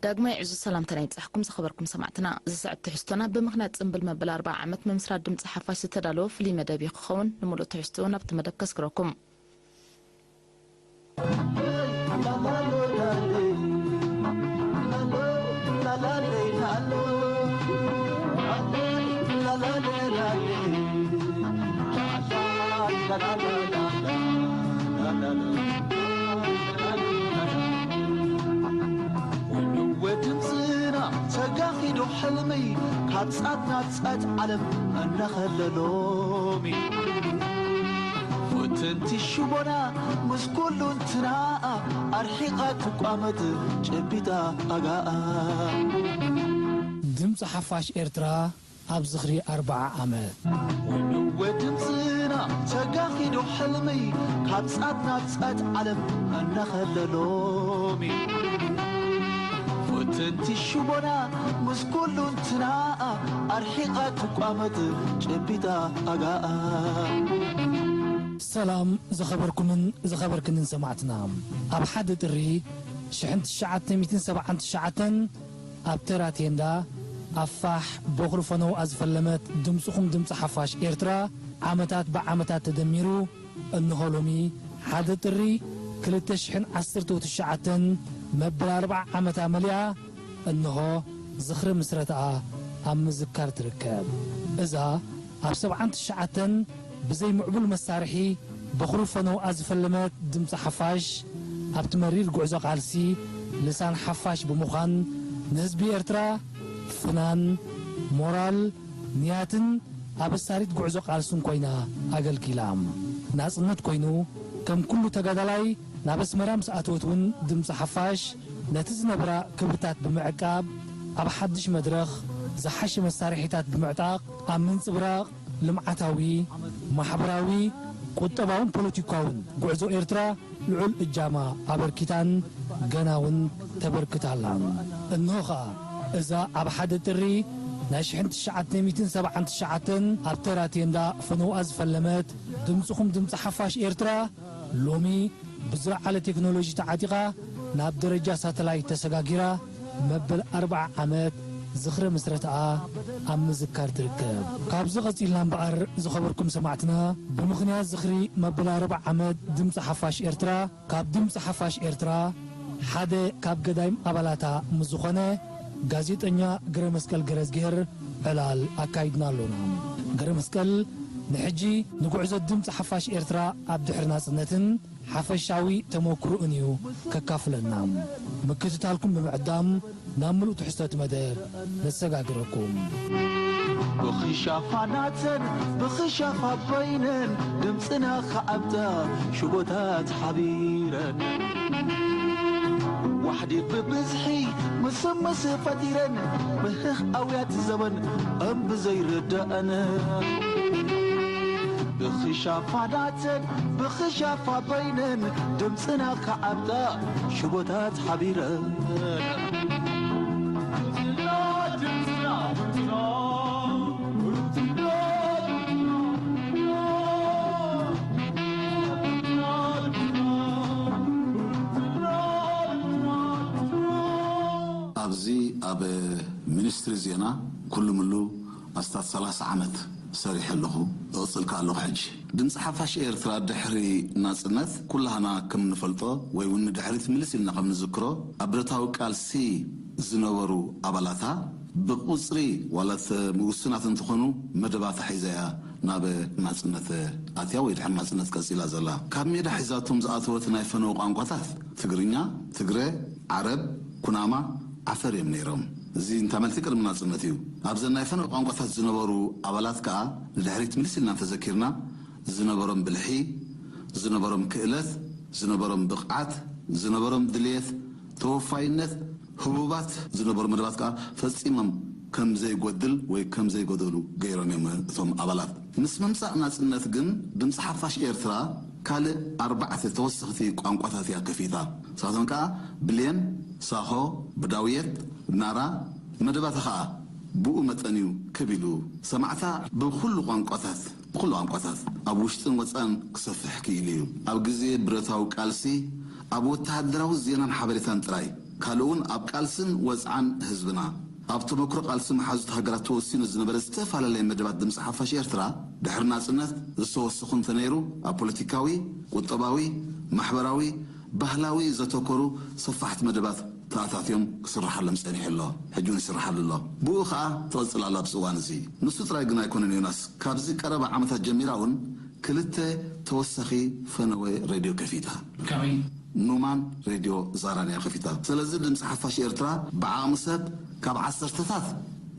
ዳግማይ ዕዙዝ ሰላምታና ይብጻሕኩም ዝኸበርኩም ሰማዕትና። ዝስዕብ ትሕዝቶና ብምኽንያት ጽምብል መበል ኣርብዓ ዓመት ምምስራት ድምጺ ሓፋሽ ዝተዳለወ ፍሉይ መደብ እዩ ክኸውን። ንምሉእ ትሕዝቶኡ ናብቲ መደብ ከስግረኩም። ወድምፅና ተጋሂዶ ሕልመይ ካብ ፃት ናብ ፃት ዓለም እናኸለሎሚ ፈተንቲ ሽቦና ምስ ኩሉ እንትና ኣርሒቓ ትቋመት ጨቢጣ ኣጋኣ። ድምፂ ሓፋሽ ኤርትራ ኣብ ዝኽሪ ኣርብዓ ዓመት። ወድምፅና ተጋሂዶ ሕልመይ ካብ ፃት ናብ ፃት ዓለም እናኸለሎሚ ፈተንቲ ሽቦና ምስ ኩሉ እንትና ኣርሒቓ ትቋመት ጨቢጣ ኣጋኣ። ሰላም ዝኸበርኩምን ዝኸበርክንን ሰማዕትና፣ ኣብ ሓደ ጥሪ ሽሕን ትሽዓተ ሚእትን ሰብዓን ትሽዓተን ኣብ ተራ ቴንዳ ኣፋሕ በኹሪ ፈነውኣ ዝፈለመት ድምጽኹም ድምጺ ሓፋሽ ኤርትራ ዓመታት ብዓመታት ተደሚሩ እንሆ ሎሚ ሓደ ጥሪ ክልተ ሽሕን ዓሰርተ ትሽዓተን መበል ኣርብዓ ዓመታ መሊኣ እንሆ ዝኽሪ ምስረትኣ ኣብ ምዝካር ትርከብ። እዛ ኣብ ሰብዓን ትሽዓተን ብዘይ ምዕቡል መሳርሒ በኹሪ ፈነውኣ ዝፈለመት ድምጺ ሓፋሽ ኣብቲ መሪር ጉዕዞ ቃልሲ ልሳን ሓፋሽ ብምዃን ንህዝቢ ኤርትራ ፍናን፣ ሞራል፣ ንያትን ኣበሳሪት ጉዕዞ ቃልስን ኮይና ኣገልጊላ። ናጽነት ኮይኑ ከም ኩሉ ተጋዳላይ ናብ ኣስመራ ምስ ኣተወት እውን ድምጺ ሓፋሽ ነቲ ዝነበራ ክብርታት ብምዕቃብ ኣብ ሓድሽ መድረኽ ዝሓሸ መሳርሒታት ብምዕጣቕ ኣብ ምንጽብራቕ ልምዓታዊ፣ ማሕበራዊ፣ ቁጠባውን ፖለቲካውን ጉዕዞ ኤርትራ ልዑል እጃማ ኣበርኪታን ገና እውን ተበርክት ኣላን። እንሆ ኸኣ እዛ ኣብ ሓደ ጥሪ ናይ ሽሕን ትሽዓተ ሚእትን ሰብዓን ትሽዓተን ኣብ ተራ ቴንዳ ፈነውኣ ዝፈለመት ድምጽኹም ድምጺ ሓፋሽ ኤርትራ ሎሚ ብዝለዓለ ቴክኖሎጂ ተዓጢቓ ናብ ደረጃ ሳተላይት ተሰጋጊራ መበል ኣርብዓ ዓመት ዝኽሪ ምስረትኣ ኣብ ምዝካር ትርከብ። ካብዚ ቀጺልና እምበኣር ዝኸበርኩም ሰማዕትና ብምኽንያት ዝኽሪ መበል ኣርብዓ ዓመት ድምጺ ሓፋሽ ኤርትራ ካብ ድምጺ ሓፋሽ ኤርትራ ሓደ ካብ ገዳይም ኣባላታ ምስ ዝኾነ ጋዜጠኛ ግረመስቀል ገረዝግሄር ዕላል ኣካይድና ኣሎና። ገረመስቀል ንሕጂ ንጉዕዞ ድምጺ ሓፋሽ ኤርትራ ኣብ ድሕሪ ናጽነትን ሓፈሻዊ ተመክሮኡን እዩ ከካፍለና። ምክትታልኩም ብምዕዳም ናብ ምሉእ ትሕዝቶ እቲ መደብ ነሰጋግረኩም። ብኽሻፋ ናተን ብኽሻፋ በይነን ድምፅና ክዓብጣ ሽቦታት ሓቢረን ዋሕዲ ብብዝሒ ምስምስ ፈጢረን ምህኽ ኣውያት ዘበን እም ብዘይርዳእን ብኽሻፋ ናተን ብኽሻፋ በይነን ድምፅና ክዓብጣ ሽቦታት ሓቢረን ኣብዚ ኣብ ሚኒስትሪ ዜና ኩሉ ምሉ ኣስታት ሰላሳ ዓመት ሰሪሐ ኣለኹ፣ እቕጽል ከኣ ኣለኹ። ሕጂ ድምጺ ሓፋሽ ኤርትራ ድሕሪ ናጽነት ኩላህና ከም ንፈልጦ ወይ እውን ንድሕሪት ምልስ ኢልና ከም ንዝክሮ ኣብ ብረታዊ ቃልሲ ዝነበሩ ኣባላታ ብቁጽሪ ዋላት ውሱናት እንተኾኑ መደባታ ሒዛ እያ ናብ ናጽነት ኣትያ ወይ ድሕሪ ናጽነት ቀጺላ ዘላ። ካብ ሜዳ ሒዛቶም ዝኣተወት ናይ ፈነው ቋንቋታት ትግርኛ፣ ትግረ፣ ዓረብ፣ ኩናማ፣ ዓፈር እዮም ነይሮም። እዚ እንታመልቲ ቅድሚ ናጽነት እዩ። ኣብዘን ናይ ፈነው ቋንቋታት ዝነበሩ ኣባላት ከኣ ንድሕሪት ምልስ ኢልና እንተዘኪርና ዝነበሮም ብልሒ፣ ዝነበሮም ክእለት፣ ዝነበሮም ብቕዓት፣ ዝነበሮም ድልየት፣ ተወፋይነት፣ ህቡባት ዝነበሩ መደባት ከኣ ፈጺሞም ከም ዘይጎድል ወይ ከም ዘይጎደሉ ገይሮም እዮም እቶም ኣባላት። ምስ ምምጻእ ናጽነት ግን ድምጺ ሓፋሽ ኤርትራ ካልእ ኣርባዕተ ተወሰኽቲ ቋንቋታት እያ ከፊታ። ንሳቶም ከኣ ብሌን፣ ሳሆ፣ ብዳውየት፣ ናራ፣ መደባታ ከኣ ብኡ መጠን እዩ ክብ ኢሉ ሰማዕታ ብኹሉ ቋንቋታት ብኹሉ ቋንቋታት ኣብ ውሽጥን ወጻእን ክሰፍሕ ክኢሉ እዩ። ኣብ ግዜ ብረታዊ ቃልሲ ኣብ ወተሃደራዊ ዜናን ሓበሬታን ጥራይ ካልእ እውን ኣብ ቃልስን ወጽዓን ህዝብና፣ ኣብ ተመክሮ ቃልሲ መሓዙት ሃገራት ተወሲኑ ዝነበረ ዝተፈላለየ መደባት ድምፂ ሓፋሽ ኤርትራ፣ ድሕሪ ናጽነት ዝተወሰኹ እንተነይሩ፣ ኣብ ፖለቲካዊ፣ ቁጠባዊ፣ ማሕበራዊ፣ ባህላዊ ዘተኮሩ ሰፋሕቲ መደባት ተኣታትዮም ክስርሓሎም ጸኒሑ ኣሎ። ሕጂ እውን ይስርሓሉ ኣሎ። ብኡ ኸኣ ትቕጽል ኣላ ኣብዚ እዋን እዚ። ንሱ ጥራይ ግን ኣይኮነን ዮናስ። ካብዚ ቀረባ ዓመታት ጀሚራ እውን ክልተ ተወሳኺ ፈነወ ሬድዮ ከፊታ። ከመይ? ኑማን ሬድዮ ዛራን እያ ከፊታ። ስለዚ ድምፂ ሓፋሽ ኤርትራ ብዓቕሚ ሰብ ካብ ዓሰርተታት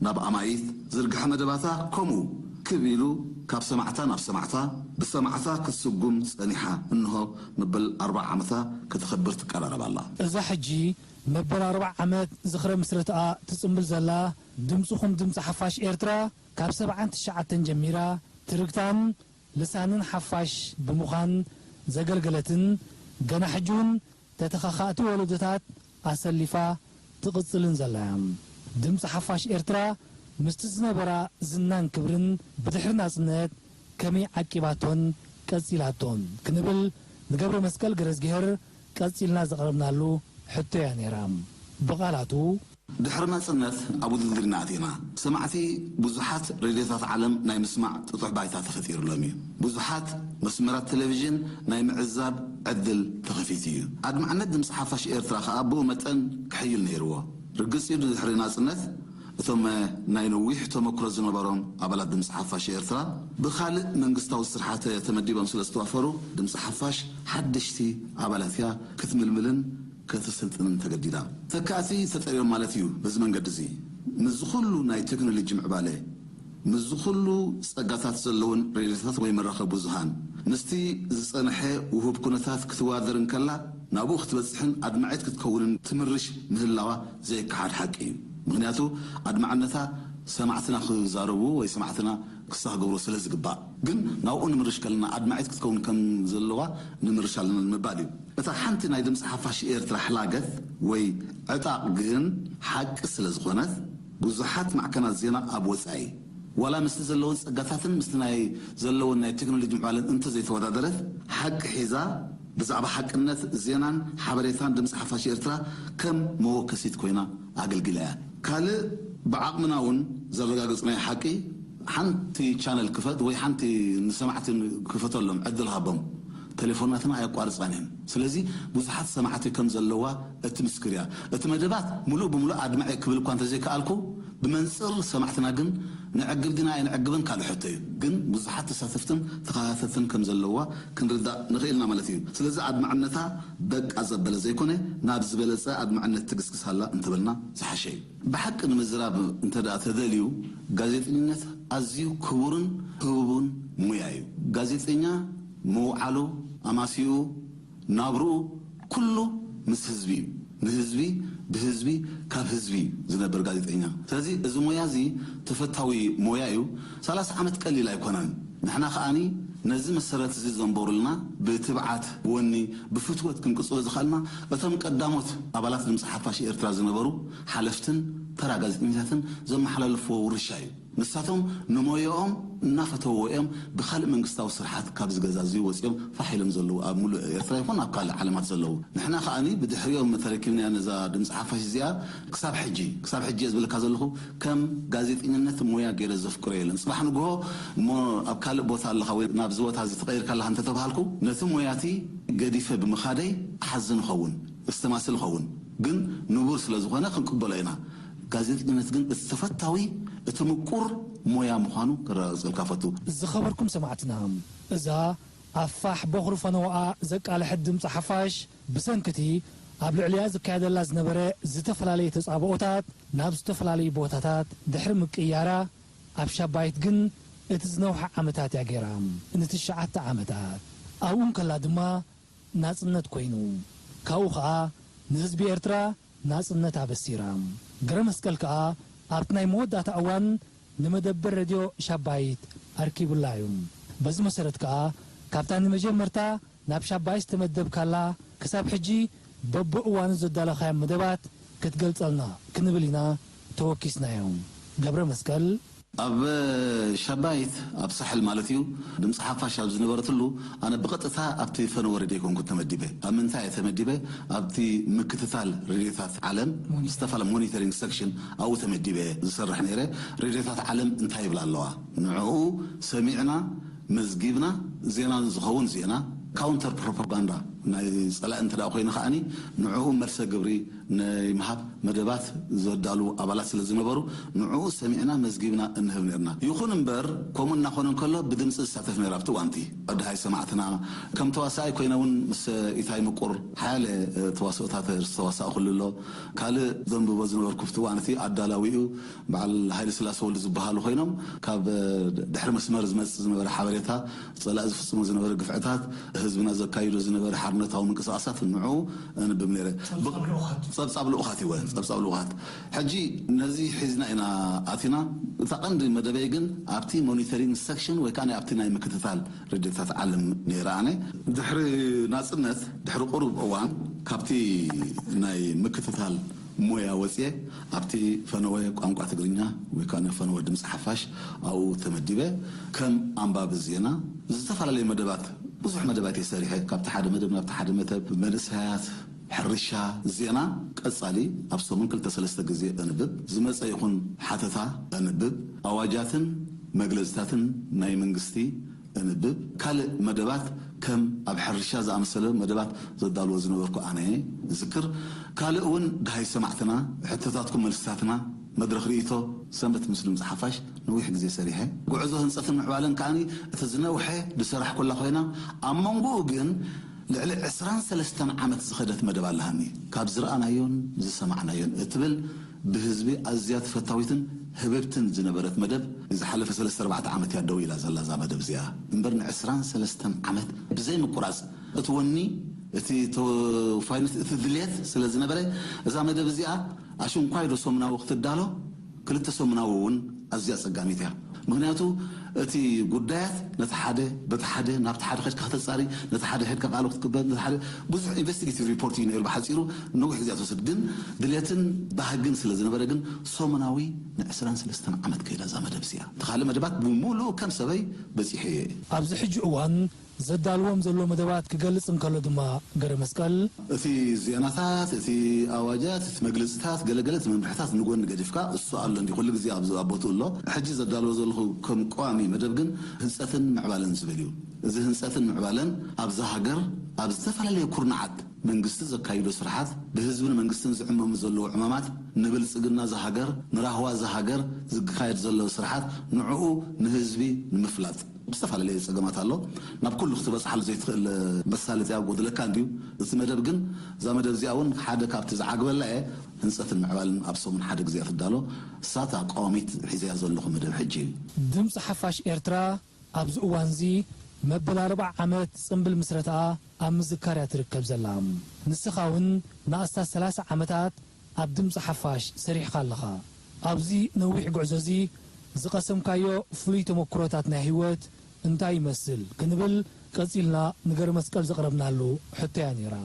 ናብ ኣማኢት ዝርግሐ መደባታ ከምኡ ክብ ኢሉ ካብ ሰማዕታ ናብ ሰማዕታ ብሰማዕታ ክትስጉም ጸኒሓ። እንሆ መበል ኣርብዓ ዓመታ ከተኸብር ትቀራረብ ኣላ። እዛ ሕጂ መበል ኣርብዓ ዓመት ዝኽረ ምስረትኣ ትጽምብል ዘላ ድምጽኹም ድምጺ ሓፋሽ ኤርትራ ካብ ሰብዓን ትሽዓተን ጀሚራ ትርግታን ልሳንን ሓፋሽ ብምዃን ዘገልገለትን ገና ሕጂ እውን ተተኻኻእቲ ወለዶታት ኣሰሊፋ ትቕጽልን ዘላ እያ። ድምጺ ሓፋሽ ኤርትራ ምስቲ ዝነበራ ዝናን ክብርን ብድሕሪ ናጽነት ከመይ ዓቂባቶን ቀጺላቶን ክንብል ንገብረ መስቀል ገረዝግሄር ቀጺልና ዘቕረብናሉ ሕቶ እያ ነይራ። ብቓላቱ፣ ድሕሪ ናጽነት ኣብ ውድድር ኢና ኣቲና። ሰማዕቲ ብዙሓት ሬድዮታት ዓለም ናይ ምስማዕ ጥጡሕ ባይታ ተፈጢሩሎም እዩ። ብዙሓት መስመራት ቴሌቪዥን ናይ ምዕዛብ ዕድል ተኸፊቱ እዩ። ኣድማዕነት ድምጺ ሓፋሽ ኤርትራ ከኣ ብኡ መጠን ክሕይል ነይርዎ። ርግጽ እዩ፣ ድሕሪ ናጽነት እቶም ናይ ነዊሕ ተመክሮ ዝነበሮም ኣባላት ድምጺ ሓፋሽ ኤርትራ ብኻልእ መንግስታዊ ስርሓት ተመዲቦም ስለ ዝተዋፈሩ፣ ድምጺ ሓፋሽ ሓደሽቲ ኣባላት እያ ክትምልምልን ከተሰልጥንን ተገዲዳ። ተካእቲ ተጠርዮም ማለት እዩ። በዚ መንገዲ እዚ ምስዚ ኩሉ ናይ ቴክኖሎጂ ምዕባለ፣ ምስዚ ኩሉ ጸጋታት ዘለወን ሬድዮታት ወይ መራኸቢ ብዙሃን፣ ምስቲ ዝጸንሐ ውሁብ ኩነታት ክትወዳደር እንከላ፣ ናብኡ ክትበጽሕን ኣድማዒት ክትከውንን ትምርሽ ምህላዋ ዘይከሓድ ሓቂ እዩ። ምኽንያቱ ኣድማዕነታ ሰማዕትና ክዛረቡ ወይ ሰማዕትና ክሳህ ገብሮ ስለ ዝግባእ። ግን ናብኡ ንምርሽ ከለና ኣድማዒት ክትከውን ከም ዘለዋ ንምርሽ ኣለና ንምባል እዩ። እታ ሓንቲ ናይ ድምፂ ሓፋሽ ኤርትራ ሕላገት ወይ ዕጣቕ ግን ሓቂ ስለ ዝኾነት፣ ብዙሓት ማዕከናት ዜና ኣብ ወጻኢ፣ ዋላ ምስቲ ዘለወን ጸጋታትን ምስቲ ናይ ዘለወን ናይ ቴክኖሎጂ ምዕባለን እንተዘይተወዳደረት፣ ሓቂ ሒዛ ብዛዕባ ሓቅነት ዜናን ሓበሬታን ድምፂ ሓፋሽ ኤርትራ ከም መወከሲት ኮይና ኣገልጊላ እያ። ካልእ ብዓቕምና እውን ዘረጋገጽናዮ ሓቂ፣ ሓንቲ ቻነል ክፈት ወይ ሓንቲ ንሰማዕቲ ክፈተሎም ዕድል ሃቦም። ቴሌፎናትና ኣየቋርጻን እየን። ስለዚ ብዙሓት ሰማዕቲ ከም ዘለዋ እትምስክር እያ። እቲ መደባት ምሉእ ብምሉእ ኣድማዒ ክብል እኳ እንተዘይከኣልኩ፣ ብመንጽር ሰማዕትና ግን ነዕግብ ዲና ኣይነዕግብን ካልእ ሕቶ እዩ። ግን ብዙሓት ተሳተፍትን ተኸታተልትን ከም ዘለዋ ክንርዳእ ንኽእል ኢና ማለት እዩ። ስለዚ ኣድማዕነታ በቃ ዘበለ ዘይኮነ፣ ናብ ዝበለጸ ኣድማዕነት ትግስግስ ኣላ እንተበልና ዝሓሸ እዩ። ብሓቂ ንምዝራብ እንተ ደኣ ተደልዩ፣ ጋዜጠኝነት ኣዝዩ ክቡርን ህቡብን ሙያ እዩ። ጋዜጠኛ መውዓሉ፣ ኣማስይኡ፣ ናብርኡ ኩሉ ምስ ህዝቢ እዩ። ንህዝቢ፣ ብህዝቢ፣ ካብ ህዝቢ እዩ ዝነብር ጋዜጠኛ። ስለዚ እዚ ሞያ እዚ ተፈታዊ ሞያ እዩ። ሰላሳ ዓመት ቀሊል ኣይኮነን። ንሕና ከኣኒ ነዚ መሰረት እዚ ዘንበሩልና ብትብዓት፣ ብወኒ፣ ብፍትወት ክንቅጽሎ ዝኸኣልና እቶም ቀዳሞት ኣባላት ድምጺ ሓፋሽ ኤርትራ ዝነበሩ ሓለፍትን ተራ ጋዜጠኛታትን ዘመሓላለፍዎ ውርሻ እዩ። ንሳቶም ንሞያኦም እናፈተውዎ እዮም ብኻልእ መንግስታዊ ስርሓት ካብ ዝገዛዝዩ ወጺኦም ፋሕ ኢሎም ዘለዉ ኣብ ሙሉእ ኤርትራ ይኹን ኣብ ካልእ ዓለማት ዘለዉ። ንሕና ከኣኒ ብድሕሪኦም ተረኪብናያ ነዛ ድምጺ ሓፋሽ እዚኣ ክሳብ ሕጂ፣ ክሳብ ሕጂ እየ ዝብለካ ዘለኹ ከም ጋዜጠኝነት ሞያ ገይረ ዘፍቅሮ የለን። ጽባሕ ንግሆ እሞ ኣብ ካልእ ቦታ ኣለኻ ወይ ናብዚ ቦታ እዚ ተቐይርካ ኣለኻ እንተተባሃልኩ ነቲ ሞያቲ ገዲፈ ብምኻደይ እሓዝን እኸውን፣ እስተማስል እኸውን። ግን ንቡር ስለ ዝኾነ ክንቅበሎ ኢና። ጋዜጠኝነት ግን እቲ ተፈታዊ፣ እቲ ምቁር ሞያ ምዃኑ ከረጋግጸልካ ፈቱ። ዝኸበርኩም ሰማዕትና፣ እዛ ኣብ ፋሕ በኹሪ ፈነወኣ ዘቃልሐት ድምፂ ሓፋሽ፣ ብሰንክቲ ኣብ ልዕሊኣ ዝካየደላ ዝነበረ ዝተፈላለየ ተጻብኦታት ናብ ዝተፈላለዩ ቦታታት ድሕሪ ምቅያራ፣ ኣብ ሻባይት ግን እቲ ዝነውሐ ዓመታት እያ ገይራ፣ ንትሽዓተ ዓመታት። ኣብኡ እንከላ ድማ ናጽነት ኮይኑ፣ ካብኡ ኸኣ ንህዝቢ ኤርትራ ናጽነት ኣበሲራ። ገረመስቀል ከኣ ኣብቲ ናይ መወዳእታ እዋን ንመደበር ሬድዮ ሻባይት ኣርኪቡላ እዩ። በዚ መሰረት ከኣ ካብታ ንመጀመርታ ናብ ሻባይት ዝተመደብካላ ክሳብ ሕጂ በብእዋኑ ዘዳለኻዮም መደባት ክትገልጸልና ክንብል ኢና ተወኪስናዮ። ገብረ መስቀል። ኣብ ሻባይት ኣብ ሳሕል ማለት እዩ። ድምፂ ሓፋሽ ኣብ ዝነበረትሉ ኣነ ብቐጥታ ኣብቲ ፈነወ ሬድዮ ኣይኮንኩ ተመዲበ። ኣብ ምንታይ እየ ተመዲበ? ኣብቲ ምክትታል ሬድዮታት ዓለም ዝተፋለ ሞኒተሪንግ ሰክሽን ኣብኡ ተመዲበ ዝሰርሕ ነይረ። ሬድዮታት ዓለም እንታይ ይብላ ኣለዋ ንዕኡ ሰሚዕና መዝጊብና ዜና ዝኸውን ዜና ካውንተር ፕሮፓጋንዳ ናይ ጸላኢ እንተ ደኣ ኮይኑ ከኣኒ ንዕኡ መልሰ ግብሪ ናይ ምሃብ መደባት ዘዳሉ ኣባላት ስለ ዝነበሩ ንዕኡ ሰሚዕና መዝጊብና እንህብ ነርና። ይኹን እምበር ከምኡ እናኾነ እንከሎ ብድምፂ ዝሳተፍ ነይር ኣብቲ እዋንቲ። ድሃይ ሰማዕትና ከም ተዋሳኣይ ኮይነ እውን ምስ ኢታይ ምቁር ሓያለ ተዋስኦታት ዝተዋሳእኩሉ ኣሎ። ካልእ ዘንብቦ ዝነበርኩ ኣብቲ እዋንቲ ኣዳላዊኡ በዓል ሃይለ ስላሰ ወልዱ ዝበሃሉ ኮይኖም ካብ ድሕሪ መስመር ዝመጽእ ዝነበረ ሓበሬታ ጸላኢ ዝፍጽሞ ዝነበረ ግፍዕታት ህዝብና ዘካይዶ ዝነበረ ሓርነታዊ ምንቅስቃሳት ንዑ እንብብ ነይረ። ጸብጻብ ልኡኻት እወ ጸብጻብ ልኡኻት ሕጂ ነዚ ሒዝና ኢና ኣቲና። እታ ቀንዲ መደበይ ግን ኣብቲ ሞኒተሪንግ ሰክሽን ወይ ከዓ ኣብቲ ናይ ምክትታል ሬድዮታት ዓለም ነይረ ኣነ። ድሕሪ ናጽነት ድሕሪ ቁሩብ እዋን ካብቲ ናይ ምክትታል ሞያ ወፅየ ኣብቲ ፈነወ ቋንቋ ትግርኛ ወይ ከዓ ፈነወ ድምፂ ሓፋሽ ኣብኡ ተመዲበ ከም ኣንባቢ ዜና ዝተፈላለዩ መደባት ብዙሕ መደባት እየ ሰሪሐ። ካብቲ ሓደ መደብ ናብቲ ሓደ መደብ መንእሰያት ሕርሻ ዜና ቀፃሊ ኣብ ሰሙን ክልተ ሰለስተ ግዜ እንብብ ዝመፀ ይኹን ሓተታ እንብብ ኣዋጃትን መግለፅታትን ናይ መንግስቲ እንብብ ካልእ መደባት ከም ኣብ ሕርሻ ዝኣመሰለ መደባት ዘዳልዎ ዝነበርኩ ኣነ ዝክር። ካልእ እውን ድሃይ ሰማዕትና ሕቶታትኩም መልስታትና መድረኽ ርእይቶ ሰንበት ምስ ድምፂ ሓፋሽ ነዊሕ ግዜ ሰሪሐ። ጉዕዞ ህንፀትን ምዕባለን ከዓኒ እቲ ዝነውሐ ዝሰራሕኩላ ኮይና ኣብ መንጎኡ ግን ልዕሊ ዕስራን ሰለስተን ዓመት ዝኸደት መደብ ኣለሃኒ። ካብ ዝረኣናዮን ዝሰማዕናዮን እትብል ብህዝቢ ኣዝያ ተፈታዊትን ህብብትን ዝነበረት መደብ ዝሓለፈ ሰለስተ ኣርባዕተ ዓመት እያ ደው ኢላ ዘላ እዛ መደብ እዚኣ እምበር ንዕስራን ሰለስተን ዓመት ብዘይ ምቁራፅ እቲ ወኒ እቲ ተወፋይነት እቲ ድልየት ስለ ዝነበረ እዛ መደብ እዚኣ ኣሽንኳይ ዶ ሰሙናዊ ክትዳሎ ክልተ ሰሙናዊ እውን ኣዝያ ጸጋሚት እያ። ምክንያቱ እቲ ጉዳያት ነቲ ሓደ በቲ ሓደ ናብቲ ሓደ ከድካ ከተጻሪ ነቲ ሓደ ሄድካ ቃሉ ክትቅበል ነቲ ሓደ ብዙሕ ኢንቨስቲጌቲቭ ሪፖርት እዩ ነይሩ ብሓጺሩ ነዊሕ ግዜ ትወስድ ግን ድሌትን ባህግን ስለ ዝነበረ ግን ሰሙናዊ ን23 ዓመት ከይዳ እዛ መደብ እዚኣ እቲ ካልእ መደባት ብምሉኡ ከም ሰበይ በጺሐ እየ። ኣብዚ ሕጂ እዋን ዘዳልዎም ዘሎ መደባት ክገልጽ እንከሎ ድማ ገረመስቀል። እቲ ዜናታት፣ እቲ ኣዋጃት፣ እቲ መግለጽታት፣ ገለገለ እቲ መምርሕታት ንጎኒ ገዲፍካ እሱ ኣሎ እንዲ ኩሉ ግዜ ኣብ ኣብ ቦትኡ ኣሎ። ሕጂ ዘዳልዎ ዘለኹ ከም ቀዋሚ መደብ ግን ህንጸትን ምዕባለን ዝብል እዩ። እዚ ህንጸትን ምዕባለን ኣብዛ ሃገር ኣብ ዝተፈላለየ ኩርናዓት መንግስቲ ዘካይዶ ስርሓት ብህዝብን መንግስትን ዝዕመሙ ዘለዉ ዕማማት ንብልጽግና እዛ ሃገር ንራህዋ እዛ ሃገር ዝካየድ ዘሎ ስርሓት ንዕኡ ንህዝቢ ንምፍላጥ ብዝተፈላለየ ጸገማት ኣሎ ናብ ኩሉ ክትበጽሓሉ ዘይትኽእል መሳለጥያ ጎድለካ እንድዩ እቲ መደብ ግን እዛ መደብ እዚኣ እውን ሓደ ካብቲ ዝዓግበላ እየ ህንጸትን ምዕባልን ኣብ ሰሙን ሓደ ግዜ ትዳሎ እሳታ ቀዋሚት ሒዘያ ዘለኹ መደብ ሕጂ እዩ። ድምፂ ሓፋሽ ኤርትራ ኣብዚ እዋንዚ መበል ኣርብዓ ዓመት ጽምብል ምስረትኣ ኣብ ምዝካር እያ ትርከብ ዘላ። ንስኻ እውን ንኣስታት ሰላሳ ዓመታት ኣብ ድምጺ ሓፋሽ ሰሪሕኻ ኣለኻ። ኣብዚ ነዊሕ ጉዕዞዚ ዝቐሰምካዮ ፍሉይ ተመኩሮታት ናይ ህይወት እንታይ ይመስል? ክንብል ቀጺልና ንገረመስቀል ዘቕረብናሉ ሕቶ'ያ ነይራ።